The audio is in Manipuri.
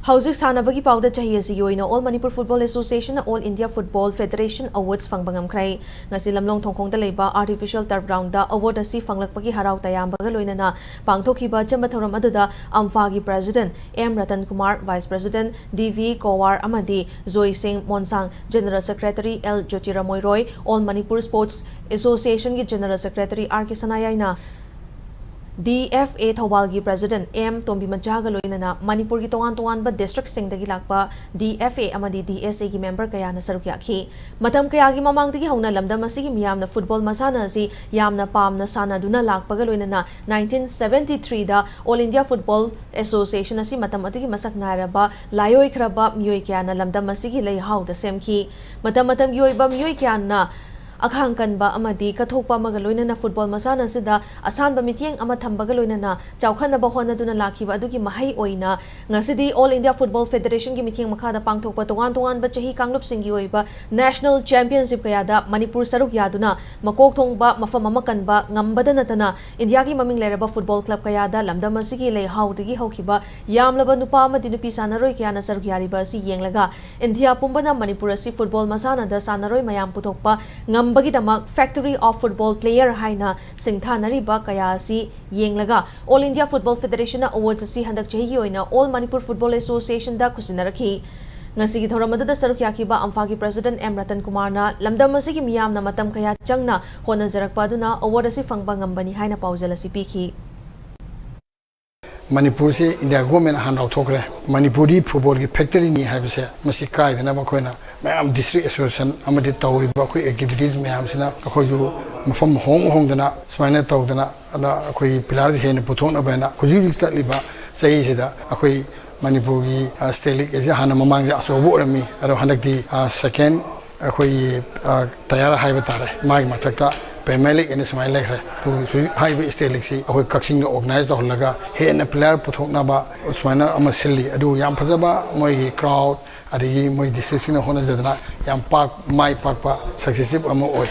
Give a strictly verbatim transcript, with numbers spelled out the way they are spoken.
ꯍꯧꯖꯤꯛ ꯁꯥꯟꯅꯕꯒꯤ ꯄꯥꯎꯗ ꯆꯍꯤ ꯑꯁꯤꯒꯤ ꯑꯣꯏꯅ All Manipur Football Association ꯅ All India Football Federation Awards ꯐꯪꯕ ꯉꯝꯈ꯭ꯔꯦ꯫ ꯉꯁꯤ ꯂꯝꯂꯣꯡ ꯊꯣꯡꯈꯣꯡꯗ ꯂꯩꯕ Artificial Turf Ground ꯗ award ꯑꯁꯤ ꯐꯪꯂꯛꯄꯒꯤ ꯍꯔꯥꯎ ꯇꯌꯥꯝꯕꯒ ꯂꯣꯏꯅꯅ ꯄꯥꯡꯊꯣꯛꯈꯤꯕ ꯑꯆꯝꯕ ꯊꯧꯔꯝ ꯑꯗꯨꯗ ꯑꯝꯐꯥꯒꯤ President M Ratan Kumar, Vice President D V Kowar ꯑꯃꯗꯤ Joy Singh Monsang, General Secretary L Jotiramoi Roy, All Manipur Sports Association ꯒꯤ General Secretary ꯑꯥꯔ ꯀꯦ ꯁꯅꯥꯌꯥꯏꯅ, ꯗꯤ ꯑꯦꯐ ꯑꯦ ꯊꯧꯕꯥꯜꯒꯤ President ꯑꯦꯝ ꯇꯣꯝꯕꯤꯃꯆꯥꯒ ꯂꯣꯏꯅꯅ ꯃꯅꯤꯄꯨꯔꯒꯤ ꯇꯣꯉꯥꯟ ꯇꯣꯉꯥꯟꯕ district ꯁꯤꯡꯗꯒꯤ ꯂꯥꯛꯄ ꯗꯤ ꯑꯦꯐ ꯑꯦ ꯑꯃꯗꯤ ꯗꯤ ꯑꯦꯁ ꯑꯦ ꯒꯤ member ꯀꯌꯥꯅ ꯁꯔꯨꯛ ꯌꯥꯈꯤ꯫ ꯃꯇꯝ ꯀꯌꯥꯒꯤ ꯃꯃꯥꯡꯗꯒꯤ ꯍꯧꯅ ꯂꯝꯗꯝ ꯑꯁꯤꯒꯤ ꯃꯤꯌꯥꯝꯅ football ꯃꯁꯥꯟꯅ ꯑꯁꯤ ꯌꯥꯝꯅ ꯄꯥꯝꯅ ꯁꯥꯟꯅꯗꯨꯅ ꯂꯥꯛꯄꯒ ꯂꯣꯏꯅꯅ nineteen seventy three ꯗ All India Football Association ꯑꯁꯤ ꯃꯇꯝ ꯑꯗꯨꯒꯤ ꯃꯁꯛ ꯅꯥꯏꯔꯕ ꯂꯥꯏꯑꯣꯏꯈ꯭ꯔꯕ ꯃꯤꯑꯣꯏ ꯀꯌꯥꯅ ꯂꯝꯗꯝ ꯑꯁꯤꯒꯤ ꯂꯩꯍꯥꯎꯗ ꯁꯦꯝꯈꯤ꯫ ꯃꯇꯝ ꯃꯇꯝꯒꯤ ꯑꯣꯏꯕ ꯃꯤꯑꯣꯏ ꯀꯌꯥꯅ ꯑꯈꯥꯡ ꯀꯟꯕ ꯑꯃꯗꯤ ꯀꯠꯊꯣꯛꯄ ꯑꯃꯒ ꯂꯣꯏꯅꯅ football ꯃꯁꯥꯟꯅ ꯑꯁꯤꯗ ꯑꯁꯥꯟꯕ ꯃꯤꯠꯌꯦꯡ ꯑꯃ ꯊꯝꯕꯒ ꯂꯣꯏꯅꯅ ꯆꯥꯎꯈꯠꯅꯕ ꯍꯣꯠꯅꯗꯨꯅ ꯂꯥꯛꯈꯤꯕ ꯑꯗꯨꯒꯤ ꯃꯍꯩ ꯑꯣꯏꯅ ꯉꯁꯤꯗꯤ All India Football Federation ꯒꯤ ꯃꯤꯠꯌꯦꯡ ꯃꯈꯥꯗ ꯄꯥꯡꯊꯣꯛꯄ ꯇꯣꯉꯥꯟ ꯇꯣꯉꯥꯟꯕ ꯆꯍꯤ ꯀꯥꯡꯂꯨꯞꯁꯤꯡꯒꯤ ꯑꯣꯏꯕ national championship ꯀꯌꯥꯗ ꯃꯅꯤꯄꯨꯔ ꯁꯔꯨꯛ ꯌꯥꯗꯨꯅ ꯃꯀꯣꯛ ꯊꯣꯡꯕ ꯃꯐꯝ ꯑꯃ ꯀꯟꯕ ꯉꯝꯕꯗ ꯅꯠꯇꯅ ꯏꯟꯗꯤꯌꯥꯒꯤ ꯃꯃꯤꯡ ꯂꯩꯔꯕ football club ꯀꯌꯥꯗ ꯂꯝꯗꯝ ꯑꯁꯤꯒꯤ ꯂꯩꯍꯥꯎꯗꯒꯤ ꯍꯧꯈꯤꯕ ꯌꯥꯝꯂꯕ ꯅꯨꯄꯥ ꯑꯃꯗꯤ ꯅꯨꯄꯤ ꯁꯥꯟꯅꯔꯣꯏ ꯀꯌꯥꯅ ꯁꯔꯨꯛ ꯌꯥꯔꯤꯕ ꯑꯁꯤ ꯌꯦꯡꯂꯒ ꯏꯟꯗꯤꯌꯥ ꯄꯨꯝꯕꯅ ꯃꯅꯤꯄꯨꯔ ꯑꯁꯤ football ꯃꯁꯥꯟꯅꯗ ꯁꯥꯟꯅꯔꯣꯏ ꯃꯌꯥꯝ ꯄꯨꯊꯣꯛꯄ ꯉꯝꯕꯒꯤꯗꯃꯛ Factory of Football Player ꯍꯥꯏꯅ ꯁꯤꯡꯊꯥꯅꯔꯤꯕ ꯀꯌꯥ ꯑꯁꯤ ꯌꯦꯡꯂꯒ All India Football Federation ꯅ awards ꯑꯁꯤ ꯍꯟꯗꯛ ꯆꯍꯤꯒꯤ ꯑꯣꯏꯅ All Manipur Football Association ꯗ ꯈꯨꯠꯁꯤꯟꯅꯔꯛꯈꯤ꯫ ꯉꯁꯤꯒꯤ ꯊꯧꯔꯝ ꯑꯗꯨꯗ ꯁꯔꯨꯛ ꯌꯥꯈꯤꯕ ꯑꯝꯐꯥꯒꯤ President ꯑꯦꯝ ꯔꯇꯟ ꯀꯨꯃꯥꯔꯅ ꯂꯝꯗꯝ ꯑꯁꯤꯒꯤ ꯃꯤꯌꯥꯝꯅ ꯃꯇꯝ ꯀꯌꯥ ꯆꯪꯅ ꯍꯣꯠꯅꯖꯔꯛꯄ ꯑꯗꯨꯅ award ꯑꯁꯤ ꯐꯪꯕ ꯉꯝꯕꯅꯤ ꯍꯥꯏꯅ ꯄꯥꯎꯖꯦꯜ ꯑꯁꯤ ꯄꯤꯈꯤ꯫ ꯃꯅꯤꯄꯨꯔꯁꯤ ꯏꯟꯗꯤꯌꯥ ꯒꯣꯔꯃꯦꯟ ꯍꯥꯟꯅ ꯂꯥꯎꯊꯣꯛꯈ꯭ꯔꯦ꯫ ꯃꯅꯤꯄꯨꯔꯗꯤ ꯐꯨꯠꯕꯣꯜꯒꯤ ꯐꯦꯛꯇꯔꯤꯅꯤ ꯍꯥꯏꯕꯁꯦ ꯃꯁꯤ ꯀꯥꯏꯗꯅꯕ ꯑꯩꯈꯣꯏꯅ ꯃꯌꯥꯝ district association ꯑꯃꯗꯤ ꯇꯧꯔꯤꯕ ꯑꯩꯈꯣꯏ activities ꯃꯌꯥꯝꯁꯤꯅ ꯑꯩꯈꯣꯏꯁꯨ ꯃꯐꯝ ꯍꯣꯡ ꯍꯣꯡꯗꯅ ꯁꯨꯃꯥꯏꯅ ꯇꯧꯗꯅ ꯑꯗ ꯑꯩꯈꯣꯏꯒꯤ playerꯁꯤ ꯍꯦꯟꯅ ꯄꯨꯊꯣꯛꯅꯕ ꯍꯥꯏꯅ ꯍꯧꯖꯤꯛ ꯍꯧꯖꯤꯛ ꯆꯠꯂꯤꯕ ꯆꯍꯤꯁꯤꯗ ꯑꯩꯈꯣꯏ ꯃꯅꯤꯄꯨꯔꯒꯤ state league ꯑꯁꯤ ꯍꯥꯟꯅ ꯃꯃꯥꯡꯗ ꯑꯆꯧꯕ ꯑꯣꯏꯔꯝꯃꯤ, ꯑꯗꯣ ꯍꯟꯗꯛꯇꯤ second ꯑꯩꯈꯣꯏꯒꯤ tier ꯍꯥꯏꯕ ꯇꯥꯔꯦ, ꯃꯥꯒꯤ ꯃꯊꯛꯇ Premier League ꯑꯅ ꯁꯨꯃꯥꯏꯅ ꯂꯩꯈ꯭ꯔꯦ꯫ ꯑꯗꯨ ꯍꯧꯖꯤꯛ ꯍꯥꯏꯔꯤꯕ state leagueꯁꯤ ꯑꯩꯈꯣꯏ ꯀꯛꯆꯤꯡꯗ organize ꯇꯧꯍꯜꯂꯒ ꯍꯦꯟꯅ player ꯄꯨꯊꯣꯛꯅꯕ ꯁꯨꯃꯥꯏꯅ ꯑꯃ ꯁꯤꯜꯂꯤ꯫ ꯑꯗꯨ ꯌꯥꯝ ꯐꯖꯕ ꯃꯣꯏꯒꯤ crowd ꯑꯗꯒꯤ ꯃꯣꯏ districtꯁꯤꯡꯅ ꯍꯣꯠꯅꯖꯗꯅ ꯌꯥꯝ ꯄꯥꯛ ꯃꯥꯏ ꯄꯥꯛꯄ successive ꯑꯃ ꯑꯣꯏ꯫